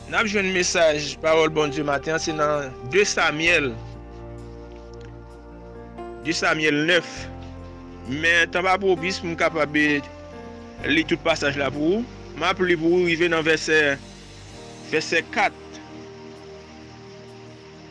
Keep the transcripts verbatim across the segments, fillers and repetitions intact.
N ap jwenn mesaj pawòl Bondye maten an, se nan de Samyèl, de Samyèl nèf. Men tan pa pwopis pou m kapab li tout pasaj la pou ou. M ap li pou ou rive nan vèsè, vèsè kat.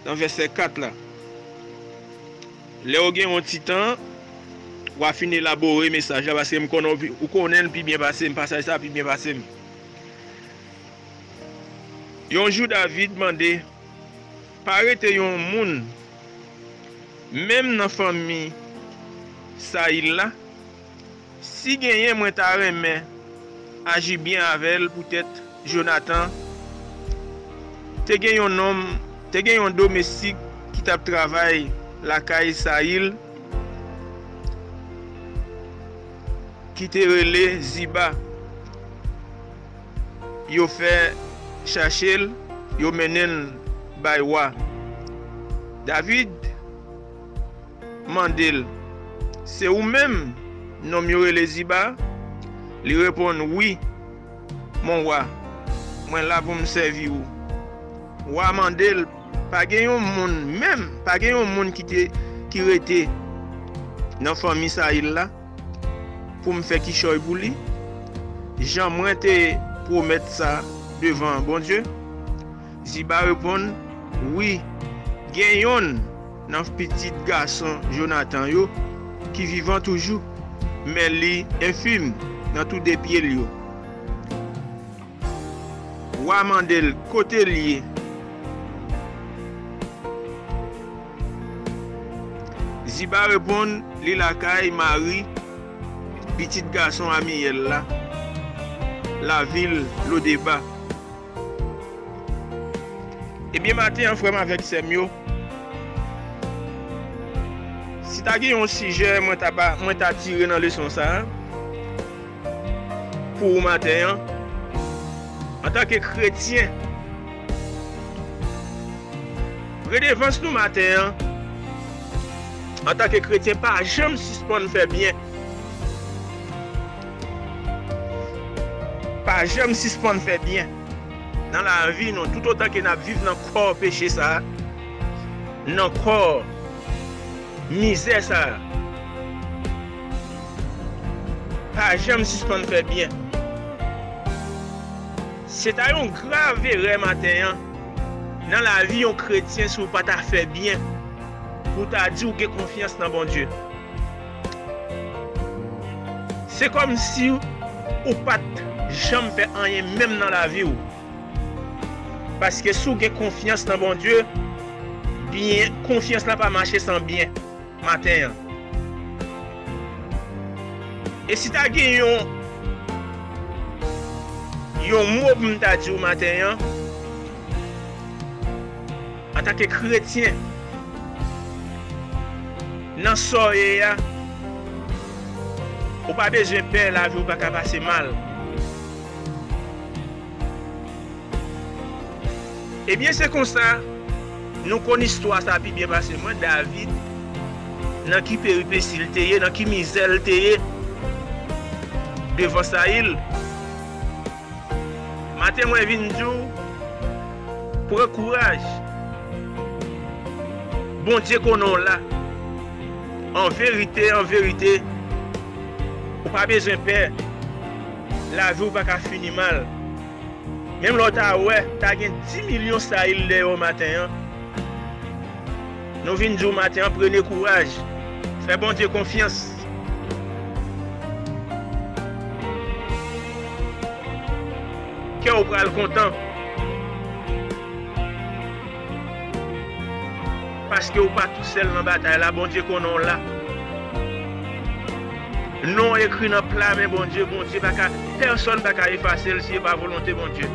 Nan vèsè kat la. Lè w gen yon ti tan, w a fin elabore mesaj la, paske m konnen w pi, ou konnen l pi byen pase m, pasaj sa pi byen pase m. Yon jou David mande, pa rete yon moun, menm nan fanmi Sayil la, si genyen mwen ta renmen aji byen avè l poutèt Jonatan. Te gen yon nonm, te gen yon domestik ki t ap travay lakay Sayil, ki te rele Ziba. Yo fè chache l, yo mennen l bay wa. David mande l, se ou menm nonm yo rele Ziba? Li reponn, wi, mon wa, mwen la pou m sèvi ou. Wa mande l, pa gen yon moun, menm, pa gen yon moun ki te, ki rete nan fanmi Sayil la pou m fè kichòy pou li, jan mwen te pwomèt sa devan Bondye? Ziba reponn, wi, gen yonn nan pitit gason Jonatan yo ki vivan toujou, men li enfim nan tou de pye l yo. Wa mande l, kote l ye? Ziba reponn, li lakay Mari, pitit gason Amiyèl la, lavil Lodeba. Ebyen, maten an, frè m avèk sè m yo, si ta gen yon sijè mwen ta ba, mwen ta tire nan leson sa a pou ou maten an, antanke kretyen, redevans nou maten an, antanke kretyen, pa janm sispann fè byen. Pa janm sispann fè byen nan lavi nou, toutotan ke n ap viv nan kò peche sa a, nan kò mizè sa a. Pa janm sispann fè byen. Se ta yon grav erè maten an nan lavi yon kretyen si w pa ta fè byen, pou w ta di w gen konfyans nan Bondye. Se kòmsi ou pa t janm fè anyen menm nan lavi w. Paske si w gen konfyans nan Bondye, byen, konfyans lan pa mache san byen maten an. E si ta gen yon, yon mo pou m ta di w maten an, antanke kretyen, nan sa w ye a, ou pa bezwen pè, lavi w pa ka pase mal. Ebyen, se konsa, nou konn istwa sa pi byen pase mwen, David, nan ki peripesi l te ye, nan ki mizè l te ye devan Sayil. Maten mwen vin di w, pran kouraj. Bondye konnen w la. An verite, an verite, ou pa bezwen pè. Lavi w pa ka fini mal. Menm lè w ta wè, ta gen dis milyon Sayil dèyè w maten an. Nou vin di w maten an, prene kouraj. Fè Bondye konfyans. Kè w pral kontan. Paske w pa tousèl nan batay la, Bondye konnen w la. Non w ekri nan pla men Bondye, Bondye pa ka, pèsonn pa ka efase l si e pa volonte Bondye.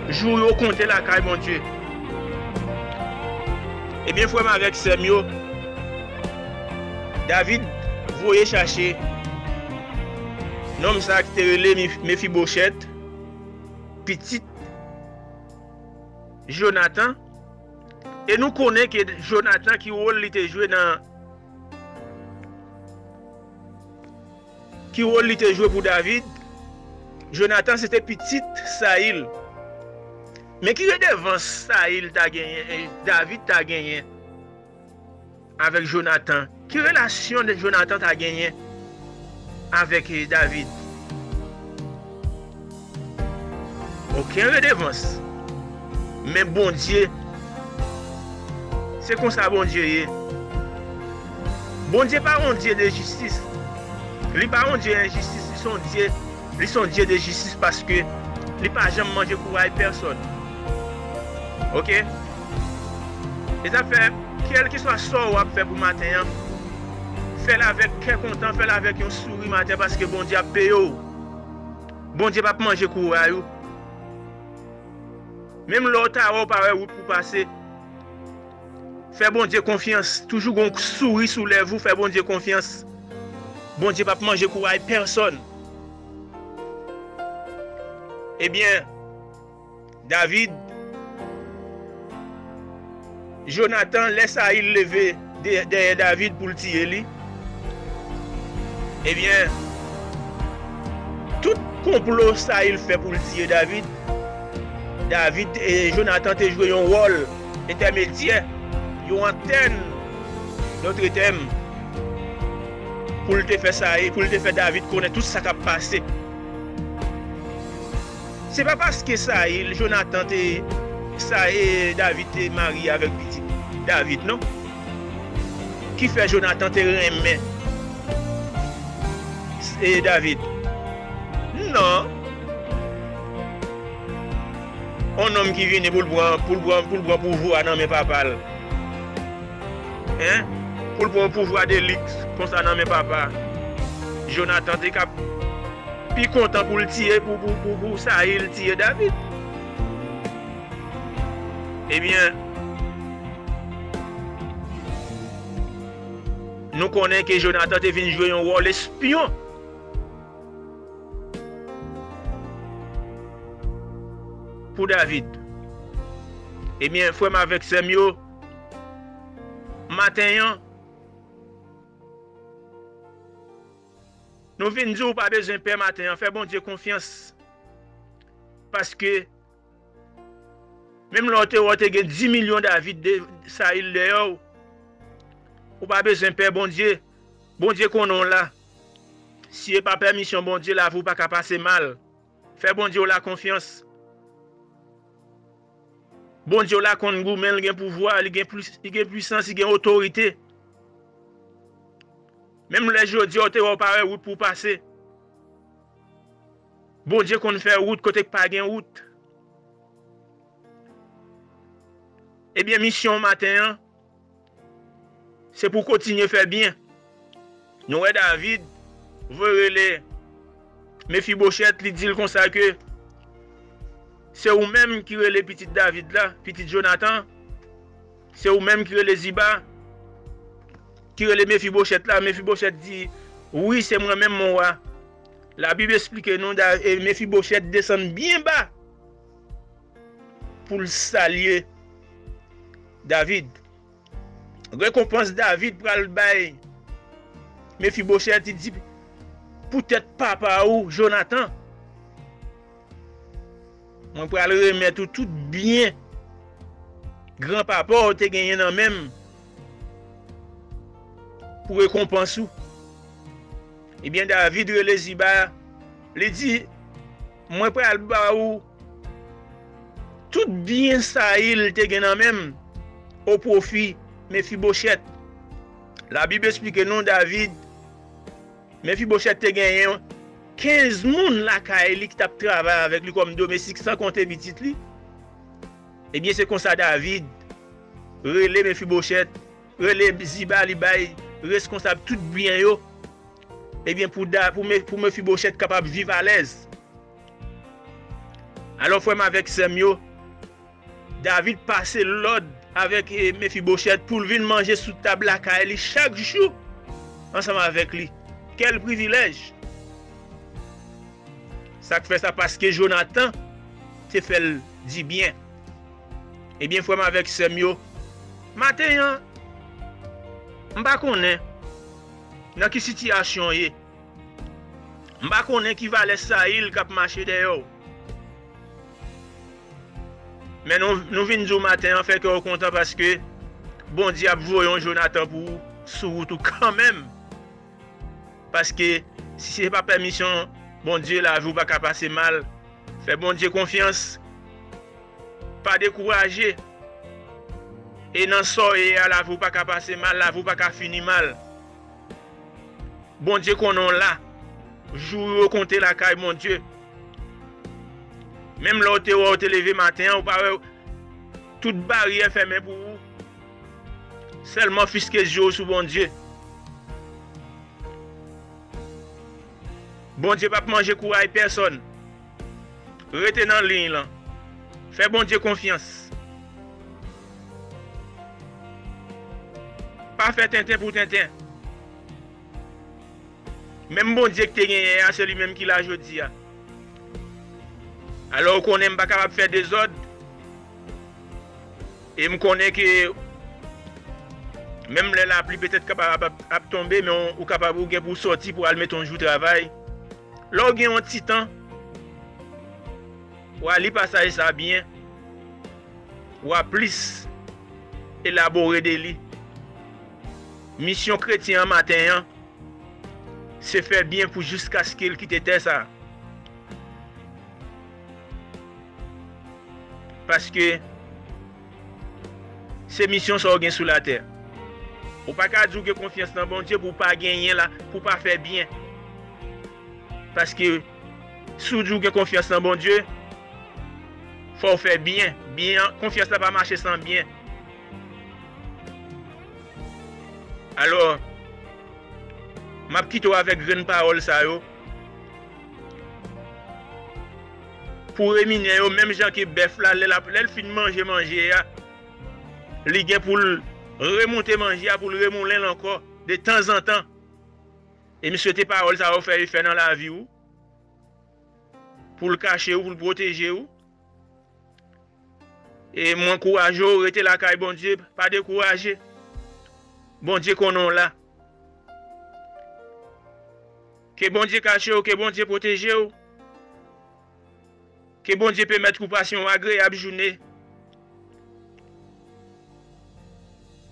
Jou yo konte lakay Bondye. Ebyen, frè m avèk sè m yo, David voye chache nonm sa a ki te rele Mif-, Mefibochèt, pitit Jonatan. E nou konnen ke Jonatan, ki wòl li te jwe nan, ki wòl li te jwe pou David? Jonatan se te pitit Sayil. Men ki redevans Sayil ta genyen, e, David ta genyen avèk Jonatan? Ki relasyon de Jonatan ta genyen avèk, e, David? Okenn redevans. Men Bondye, se konsa Bondye ye. Bondye pa yon Dye de jistis. Li pa yon Dye enjistis, li se yon Dye, li se yon Dye de jistis paske li pa janm manje kouray pèsòn. Oke? E sa fè, kèlkeswa sa w ap fè pou maten an, fè l avèk kè kontan, fè l avèk yon souri maten paske Bondye ap peye w. Bondye p ap manje kouray ou. Menm lè w ta wè w pa wè wout pou pase, fè Bondye konfyans. Toujou gon souri sou lèv ou, fè Bondye konfyans. Bondye p ap manje kouray pèsòn. Ebyen, David, Jonatan, lè Sayil leve dè-, dèyè David pou l tiye li, ebyen, tout konplo Sayil fè pou l tiye David, David, e, Jonatan te jwe yon wòl entèmedyè, yon antèn, dòt tèm, pou l te fè Sayil, pou l te fè David konnen tout sa k ap pase. Se pa paske Sayil, Jonatan te, sa, e, David te marye avèk pitit David, non, ki fè Jonatan te renmen, e, David. Non. On nonm ki vini pou l pran, pou l pran, pou l pran pouvwa nan men papa l. Hein? Pou l pran pouvwa de liks konsa nan men papa. Jonatan te ka pi kontan pou l tiye, pou, pou, pou, pou Sayil tiye David. Ebyen, nou konnen ke Jonatan te vin jwe yon wòl espyon pou David. Ebyen, frè m avèk sè m yo, maten an, nou vin di w pa bezwen pè maten an, fè Bondye konfyans. Paske, menm lè w te wè w te gen dis milyon David de, Sayil dèyè w, ou pa bezwen pè Bondye. Bondye konnen w la. Si e pa pèmisyon Bondye, lavi w pa ka pase mal. Fè Bondye w la konfyans. Bondye w la konn goumen, li gen pouvwa, li gen plis, li gen pwisans, li gen otorite. Menm lè jodi a w te wè w pa wè wout pou w pase, Bondye konn fè wout kote k pa gen wout. Ebyen, misyon w maten an, se pou w kontinye fè byen. Nou wè David voye rele Mefibochèt, li di l konsa ke se ou menm ki rele pitit David la, pitit Jonatan, se ou menm ki rele Ziba, ki rele Mefibochèt la. Mefibochèt di, wi, se mwen menm, mon wa. Labib esplike nou, Da-, e, Mefibochèt desann byen ba pou l salye David. Rekonpans David pral bay Mefibochèt, li di, poutèt papa ou, Jonatan, mwen pral remèt ou tout byen granpapa w te genyen nan men m pou rekonpans ou. Ebyen, David rele Ziba, li di, mwen pral ba ou tout byen Sayil te gen nan men m, o pwofi Mefibochèt. Labib esplike nou, David, Mefibochèt te genyen kenz moun lakay li ki t ap travay avèk li kòm domestik, san konte pitit li. Ebyen, se konsa David rele Mefibochèt, rele Ziba, li bay reskonsab tout byen yo. Ebyen, pou Da-, pou Me-, pou Mefibochèt kapab viv alèz. Alò, frè m avèk sè m yo, David pase lòd avèk, e, Mefibochèt pou l vin manje sou tab lakay li chak jou ansanm avèk li. Kèl privilèj! Sa k fè sa? Paske Jonatan te fè l dibyen. Ebyen, frè m avèk sè m yo, maten an, m pa konnen nan ki sitiyasyon w ye. M pa konnen ki valè Sayil k ap mache dèyè w. Men nou, nou vin di w maten an, fè kè w kontan paske Bondye ap voye yon Jonatan pou ou sou wout ou kanmenm. Paske si se pa pèmisyon Bondye, lavi w pa ka pase mal. Fè Bondye konfyans. Pa dekouraje. E nan sa w ye a, lavi w pa ka pase mal, lavi w pa pa ka fini mal. Bondye konnen w la. Jou ou yo konte lakay Bondye. Menm lè w te wè w te leve maten an, ou pa wè tout baryè fèmen pou ou. Sèlman fiske zye w sou Bondye. Bondye p ap manje kouray pèsòn. Rete nan liy lan. Fè Bondye konfyans. Pa fè tenten pou tenten. Menm Bondye ki te genyen an, se li menm ki la jodi a. Alò, ou konnen m pa kapab fè dezòd. E m konnen ke menm lè lapli petèt kapab ap, ap tonbe, men ou, ou kapab, ou gen pou w sòti pou al mete yon jou travay. Lè w gen yon ti tan, w a li pasaj sa byen, w a plis elabore de li. Misyon kretyen an maten an, se fè byen pou jiskaske l kite tè sa a. Paske se misyon sa w gen sou latè. Ou pa ka di w gen konfyans nan Bondye pou w pa genyen la, pou w pa fè byen. Paske si w di w gen konfyans nan Bondye, fò w fè byen. Byen, konfyans la pa mache san byen. Alò, m ap kite w avèk grenn pawòl sa yo. Pou reminen yo, menm jan ke bèf la, lè l ap, lè l fin manje manje a, li gen pou l remoute manje a, pou l remoulen l ankò, de tanzantan. E m swete pawòl sa yo fè efè nan lavi w, pou l kache w, pou l pwoteje w. E m ankouraje w, rete lakay Bondye, pa dekouraje. Bondye konnen w la. Ke Bondye kache w, ke Bondye pwoteje w. Ke Bondye pèmèt ke w pase yon agreyab jounen.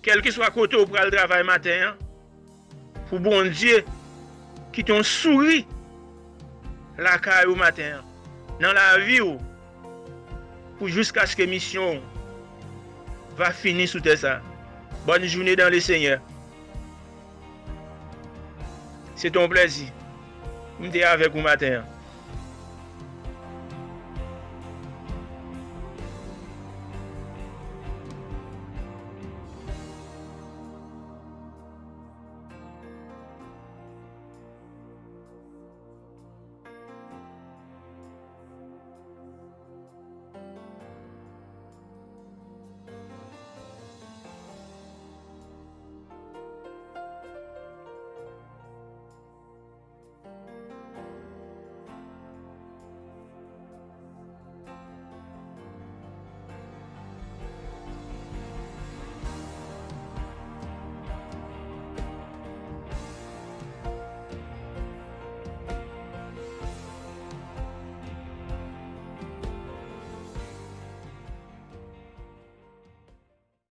Kèlkeswa kote w pral travay maten an, pou Bondye kite yon souri lakay ou maten an, nan lavi w, pou jiskaske misyon w va fini sou tè sa. Bòn jounen dan le Senyè. Se te yon plèzi pou m te avèk ou maten an.